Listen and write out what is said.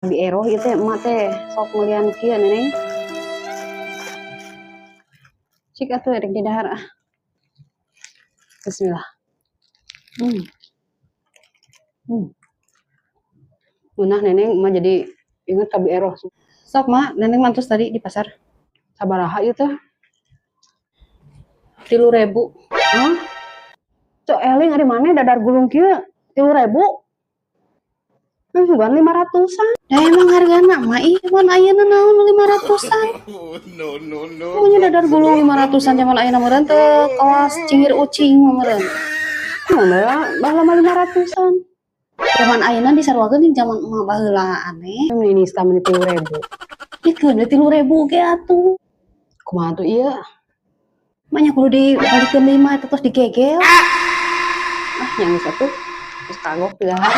Bi Eroh ieu teh, emak teh sok meulian kieu, Neneng. Cik atuh, erek didahar ah. Bismillah. Ngeunah, Neneng, emak jadi inget ka Bi Eroh. Sok, Mak, Neneng mantos tadi di pasar. Sabaraha ieu teh? 3.000. Hah? Cok eling ari maneh dadar gulung kieu 3.000? Sugan 500-an. Da emang hargana mah ih, mun ayeuna naon 500-an? Oh, no, no, no. Punya dadar gulung 500-an zaman ayeuna meureun teu kawas cingir ucing mah meureun. Mana baheula mah 500-an. Zaman ayeuna disaruakeun jeung zaman emak baheula, aneh. Ini nista meni 3.000. Ya keun we 3.000 ge atuh. Kumaha tuh ieu? Manya kudu dibalikeun deui mah eta tos digegel. Ah, yang geus atuh. Geus kagok didahar.